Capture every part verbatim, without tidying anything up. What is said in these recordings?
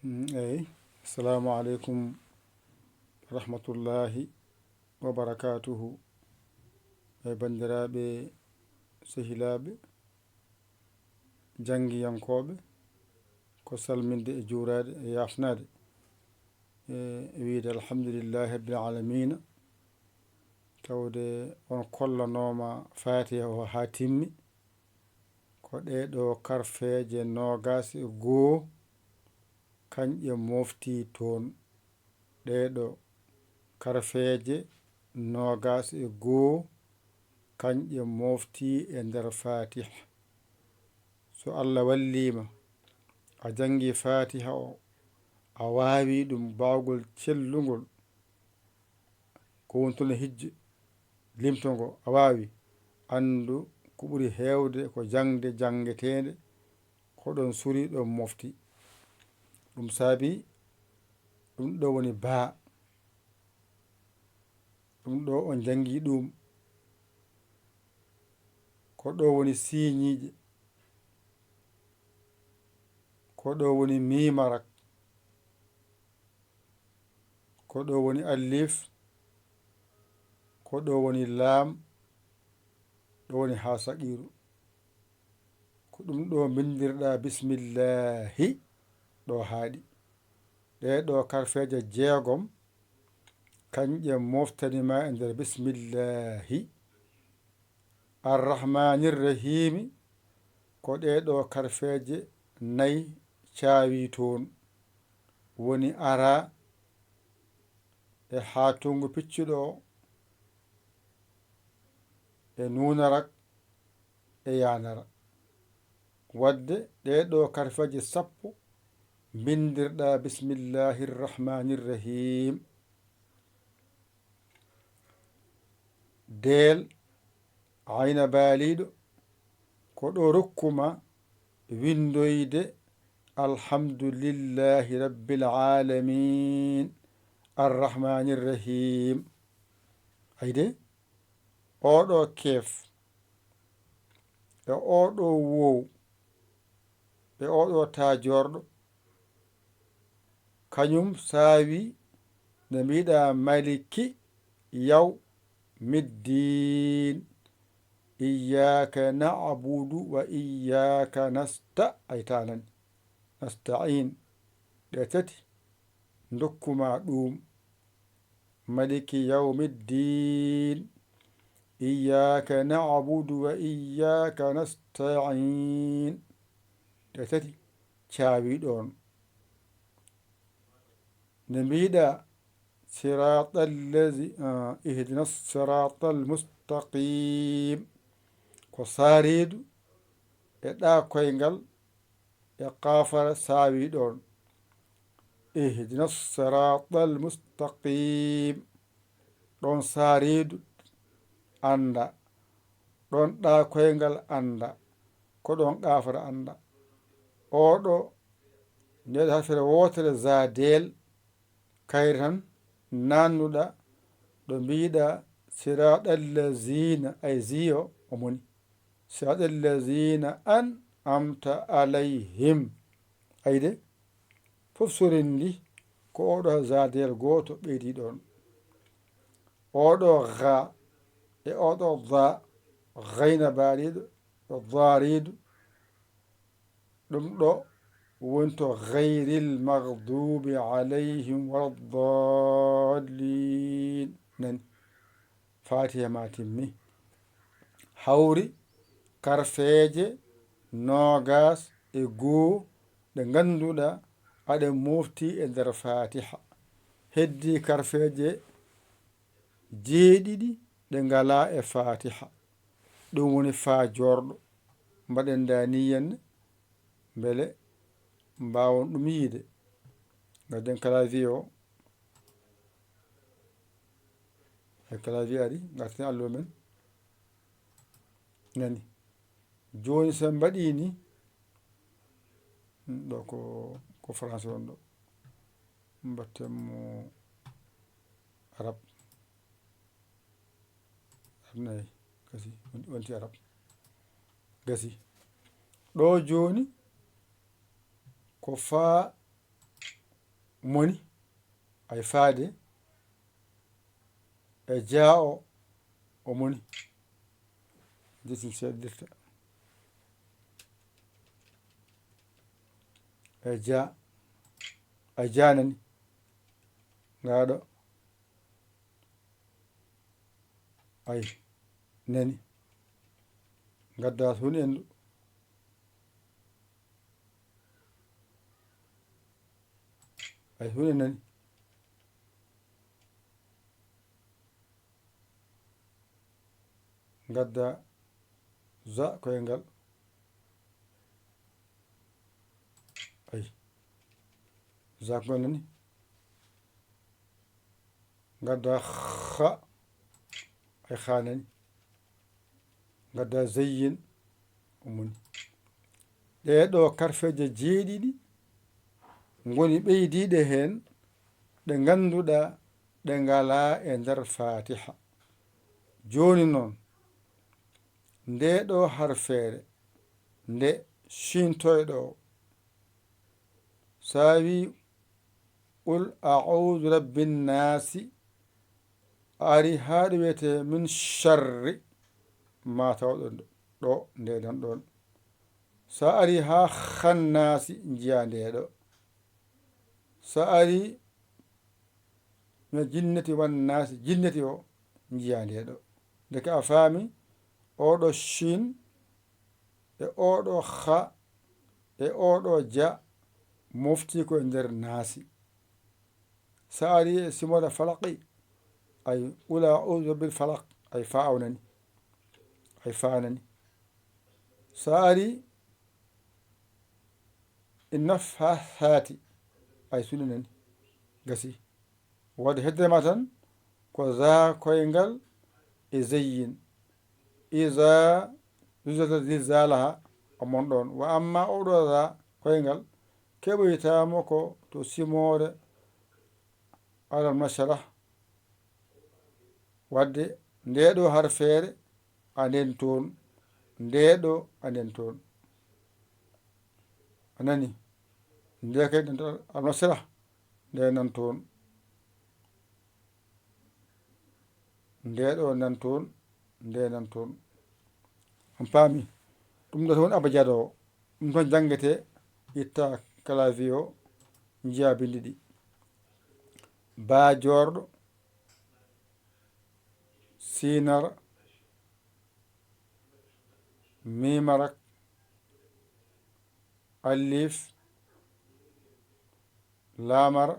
Mm, eyi. Assalamu aleykum wa rahmatullahi wa barakatuhu. E banndiraaɓe, sehilaaɓe, janngiyankooɓe, ko salminde e juuraade e yaafnaade. E, e wiyde alhamdulillahi rabbil alamina, tawde on kollanooma Faatiha o haa timmi. Ko ɗee ɗoo karfeeje noogaas e goo, kañƴe moftii toon. Ɗee ɗoo karfeeje noogaas e goo, kañƴe moftii e nder Faatiha. So Allah wallii ma, a janngii Faatiha o, a waawii ɗum baawgol cellungol, ko woni toon e hijju, limto ngo a waawi, anndu ko ɓuri heewde ko jaŋde janngeteende, ko ɗoon suri, ɗoon mofti. Ɗum saabi, ɗum ɗo woni baa. Ɗum ɗo on janngii ɗum. Ko ɗo woni siiñiije. Ko ɗo woni miimarak. Ko ɗo woni alif. Ko ɗo woni laam. Ɗo woni haa saqiiru. Ko ɗum ɗo mbinndirɗaa bismillaahi ɗo haaɗi. Ɗee ɗo karfeeje jeegom, kañƴe moftani ma e nder bismillaahi. Arrahmaanir Rahiimi, ko ɗee ɗo karfeeje nay caawi toon. Woni ara e haatungu piccuɗo o, e nuunarak e yaanara. Wadde ɗee ɗo karfeeje sappo mbinndirɗaa bismillaahi rahmaani rahiim. Deel, ayna baaliiɗo, ko ɗo rokku ma winndoyde alhamdulillahi rabbil aalamiin, arrahmaani rahiim. Ayde, oo ɗo keef, e oo ɗo woow, e oo ɗo taa joorɗo, kañum saawi nde mbiɗa maliki yawmiddiin, iyyaaka na'budu wa iyyaaka nasta-, ay tanani, nasta'iin, ɗe tati ndokku ma ɗum. Maliki yawmiddiin. Iyyaaka na'budu wa iyyaaka nasta'iin. Ɗe tati caawi ɗoon. Nde mbiɗa siraatal lazi, ah, ihdina siraatal mustaqiim. Ko saariidu e ɗa koyngal e kaafara saawi ɗoon. Ihdina siraatal mustaqiim. Ɗoon saariidu annda. Ɗoon ɗa koyngal annda. Ko ɗoon kaafara annda. Oo ɗo, nde ɗa harfere wootere zaadeel, kayre tan nannuɗa ɗo mbiɗa siraatal laziina, ay ziyo o moni. Siraatal laziina an'amta alayhim. Ayde, fof sorindi ko oo ɗo zaadeel gooto ɓeydi ɗoon. Oo ɗo ga e oo ɗo da, gayna baaliiɗo, ɗo daariidu, ɗum ɗo woni to gayril maghdubi alayhim wala daalliin. Nani, Faatiha ma timmi. Hawri karfeeje noogaas e goo ɗe ngannduɗaa aɗe mofti e nder Faatiha. Heddii karfeeje jeeɗiɗi ɗe ngalaa e Faatiha. Ɗum woni faa joorɗo. Mbaɗen ndaa nii henne, mbele mbaawon ɗum yiide. Ngadden clavier o. E clavier ari, ngarten allo men. Nani. Jooni so en mbaɗii nii, ɗo ko, ko français won ɗo. Mbatten mo arab. Arab nayi, gasi, wonti, wonti arab. Gasi. Ɗo jooni, ko faa moni, ay faade e jaa o, o moni. Jetin seeɗa dirta. E jaa, ay jaa nani. Ngaaɗo. Ay nani. Ngadda hun endu. Ay hun e nani. Ngadda za koyngal. Ay. Za ko nani. Ngadda xa. Ay xa nani. Ngadda zayyin. Umuni. Ɗee ɗoo karfeeje jeeɗiɗi ngoni ɓeydiiɗe heen, ɗe ngannduɗaa ɗe ngalaa e nder Faatiha. Jooni noon, ndee ɗoo harfeere, nde ciintoyɗo o, so a wii, "Qul a'uudu rabbin naasi", a ari haa ɗo wiyetee "min sharri", ma taw ɗon ɗo, nde ɗon ɗon. So a ari haa "khannaasi", njiyaa nde ɗo. So a ari "min jinnati wan naasi", jinnati o, njiyaa nde ɗo. Ndeke a faami, oo ɗo shin, e oo ɗo kha, e oo ɗo ja, mofti ko e nder naasi. So a ari e simoore falaqi, ay "Qul a'uudu bi rabbil falaq", ay faa o nani, ay faa nani. So a ari e "naffaathaati", ay sunu nani, gasi. Waɗde heddere ma tan ko za koyngal e zayyin. Iza zulzilat zilzalaha, o mon ɗon. Wa amma oo ɗo za koyngal, keɓoytaa mo ko to simoore Alam Nashrah. Waɗde ndee ɗoo harfeere a nden toon, ndee ɗoo a nden toon. A nani? Ndee kay ɗen Alam Nashrah, nde nan toon. Nde ɗo nan toon, nde nan toon. On paami? Ɗum ɗo toon abajada o. Ɗum toon janngete, itta clavier o, njiya bindi ɗi. Baa joorɗo, siinara, miimara, alif, laamara,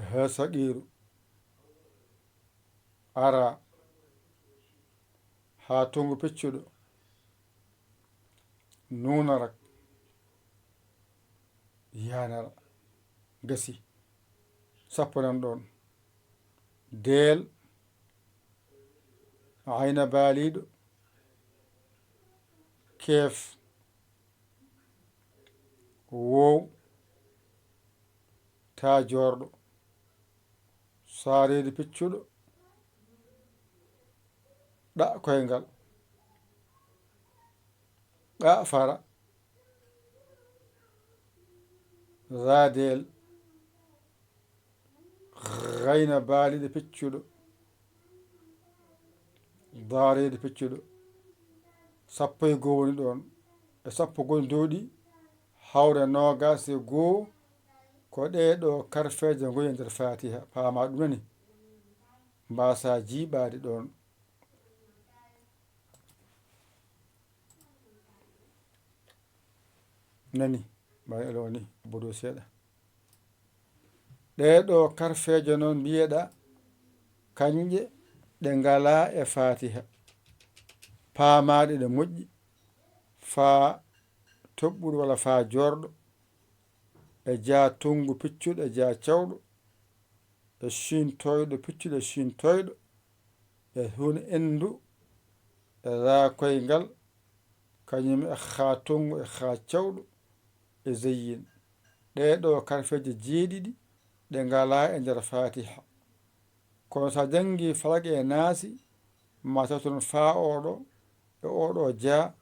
haa saqiiru, ara, haa tongu peccuɗo, nuunara, yaanara, gasi, sappo nan ɗoon. Deel, ayna baaliiɗo, keef, woow, taa joorɗo, saareede peccuɗo, ɗa koyngal, ɗa fara, zaadeel, gayna baaliiɗo peccuɗo, daareede peccuɗo. Sappo e goo woni ɗoon. E sappo goni dow ɗi, hawre noogaas e goo, ko ɗee ɗo karfeeje ngoni e nder Faatiha. Paama ɗum nani? Mbaasa jiiɓaade ɗoon. Nani? Mbaɗa elo ni, bodo seeɗa. Ɗee ɗo karfeeje noon mbiyeɗa, kañƴe ɗe ngalaa e Faatiha. Paamaaɗe ɗe moƴƴi, faa toɓɓuɗo walla faa joorɗo, e jaa tongu piccuɗo, e jaa cawɗo, e ciin toyɗo, piccuɗo e ciin toyɗo, e hun endu, e raa koyngal, kañum e haa tongu e haa cawɗo, e zayyin. Ɗee ɗo karfeeje jeeɗiɗi ɗe ngalaa e nder Faatiha. Kono so a janngii Falaq e Naasi, ma taw toon faa oo ɗo, e oo ɗo ja,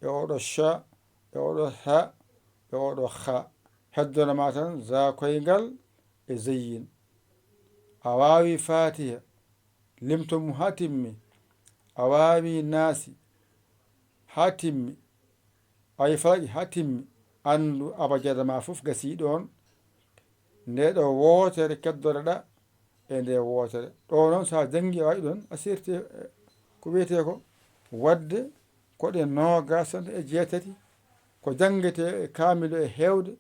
e oo ɗo ca, e oo ɗo ha, e oo ɗo ha. Kaddoro ma tan za koyngal e zeyyin. A waawi Faatiha, limto mum haa timmi. A waawi Naasi haa timmi. A waawi Falaqi haa timmi. Anndu abajada ma fof gasii ɗoon. Nde ɗo wootere keddoreɗaa e nde wootere. Ɗo noon, so a janngi, a waɗi ɗoon, a seerti e ko wiyetee ko waɗde ko ɗe noogaas tan e jeetati ko janngetee e kaamil o e heewde,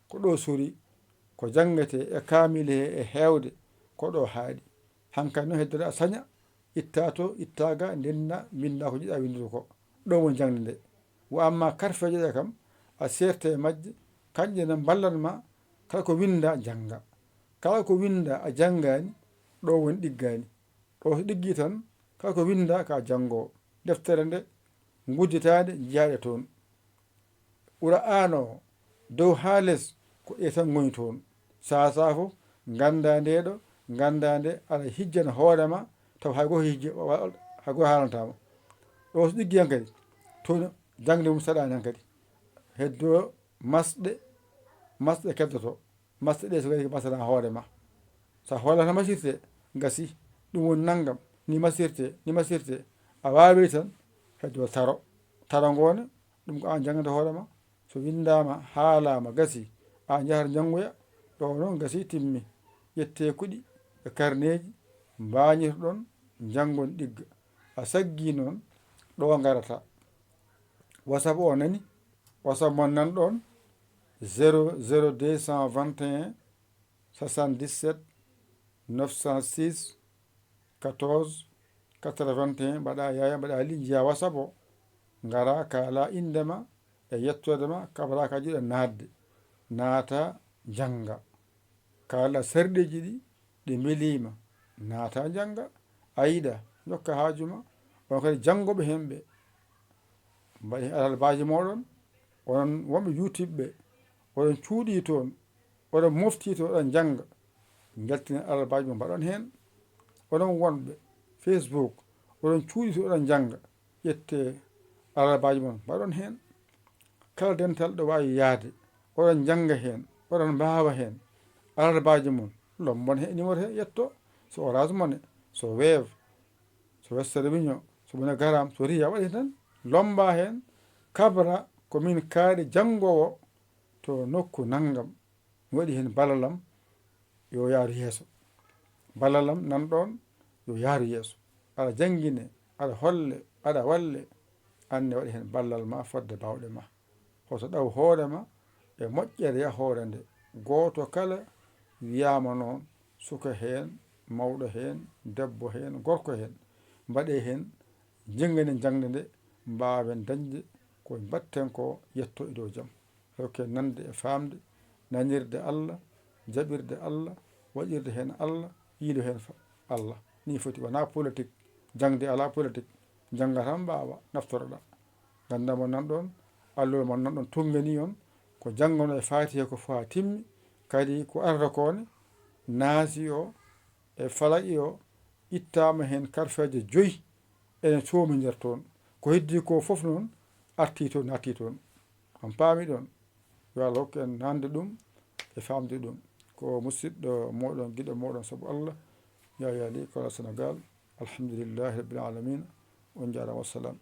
ko ɗo sori, ko janngetee e kaamil he e heewde, ko ɗo haaɗi. Hankadi noon, heddoto a saña, itta to, itta ga, ndennda, mbinnda ko njiɗɗa winndude ko. Ɗo woni jaŋde nde. Wa amma karfeeje ɗe kam, a seerta e majje, kañƴe ne mballan ma, kala ko winnda, jannga. Kala ko winnda, a janngaani, ɗo woni ɗiggaani. Ɗo so ɗiggii tan, kala ko winnda, ka janngoo. Deftere nde, ngudditaande, njiyaaɗe toon. Qur'aana o, dow haa les, ko ɗe tan ngoni toon. Sahaa sahaa fof, nganndaa nde ɗo, nganndaa nde, aɗa hijjana hoore ma, taw hay gooto hijji-, wa-, wa-, hay gooto haalantaa ma. Ɗo so ɗiggi hankadi, toon jaŋde mum saɗaani hankadi. Heddo masɗe, masɗe keddoto. Masɗe ɗe so ngari ko masana hoore ma. So a hoolata masirte, gasi, ɗum woni nanngam, ni masirte, ni masirte. A waawi tan, heddo taro. Taro ngoone, ɗum ko aan janngata hoore ma. So winndaama, haalaama, gasi, aan njahat njanngoya, ɗo noon gasi timmi. Ƴettee kuɗi e karneeji, mbaañirɗon, njanngon ɗigga. A saggii noon, ɗo ngarata. WhatsApp o nani? WhatsApp mon nan ɗoon, zéro zéro deux cent vingt et un, soixante-dix-sept, neuf cent six, quatorze, quatre-vingt-un, mbaɗa Yaya, mbaɗa Li, njiya WhatsApp o, ngara kaala innde ma e yettoode ma, kabra ka jiɗa naatde. Naata, jannga. Kaala sarɗiiji ɗi, ɗi mbelii ma. Naata, jannga. A yiɗa, jokka haaju ma. On kadi janngoɓe heen ɓe. Mbaɗi heen alarabaaji mooɗon. Onon wonɓe YouTube ɓe, oɗon cuuɗii toon, oɗon moftii toon, oɗon njannga. Njaltinen alarabaaji mon, mbaɗon heen. Onon wonɓe Facebook, oɗon cuuɗii toon, oɗon njannga. Ƴettee alarabaaji mon, mbaɗon heen. Kala dental ɗo waawi yahde, oɗon njannga heen, oɗon mbaawa heen. Alarabaaji mon, lommbon he numéro he, ƴettoo. So Orange Money, so Wave, so Western Union, so MoneyGram, so Ria, waɗi tan, lommbaa heen, kabra ko min kaaɗi janngoowo to nokku nanngam. Mi waɗi heen ballal am, yo yahru yeeso. Ballal am nan ɗoon, yo yahru yeeso. Aɗa janngine, aɗa holle, aɗa walle, aan ne waɗi heen ballal ma fodde baawɗe ma. Hoto ɗaw hoore ma e moƴƴere yahoore nde. Gooto kala wiyaama noon, suka heen, mawɗo heen, debbo heen, gorko heen. Mbaɗee heen, njannganen jaŋde nde, mbaawen dañde ko mbaɗten ko, yetto e dow jam. Rokke nande e faamde, nanirde Allah, jaɓirde Allah, waɗirde heen Allah, yiilu heen fa-, Allah. Nii foti, wonaa politik. Jaŋde alaa politik. Jannga tan mbaawa, naftoroɗaa. Nganndaa mo nan ɗoon, alluwal mo nan ɗoon tunnganii on, ko jannganoo e Faatiha ko faa timmi, kadi ko arata ko ne, Naasi o e Falaqi o, ittaama heen karfeeje joyi, ene coomindir toon. Ko heddii ko fof noon, artii toon, naattii toon. On paami ɗoon? Yo Allah hokku en nande ɗum e faamde ɗum. Ko musiɗɗo mooɗon, giɗo mooɗon sabu Allah, Yaya Li, Kola Senegal. Alhamdulillahi Rabbil Alamina. On njaaraama, wassalam.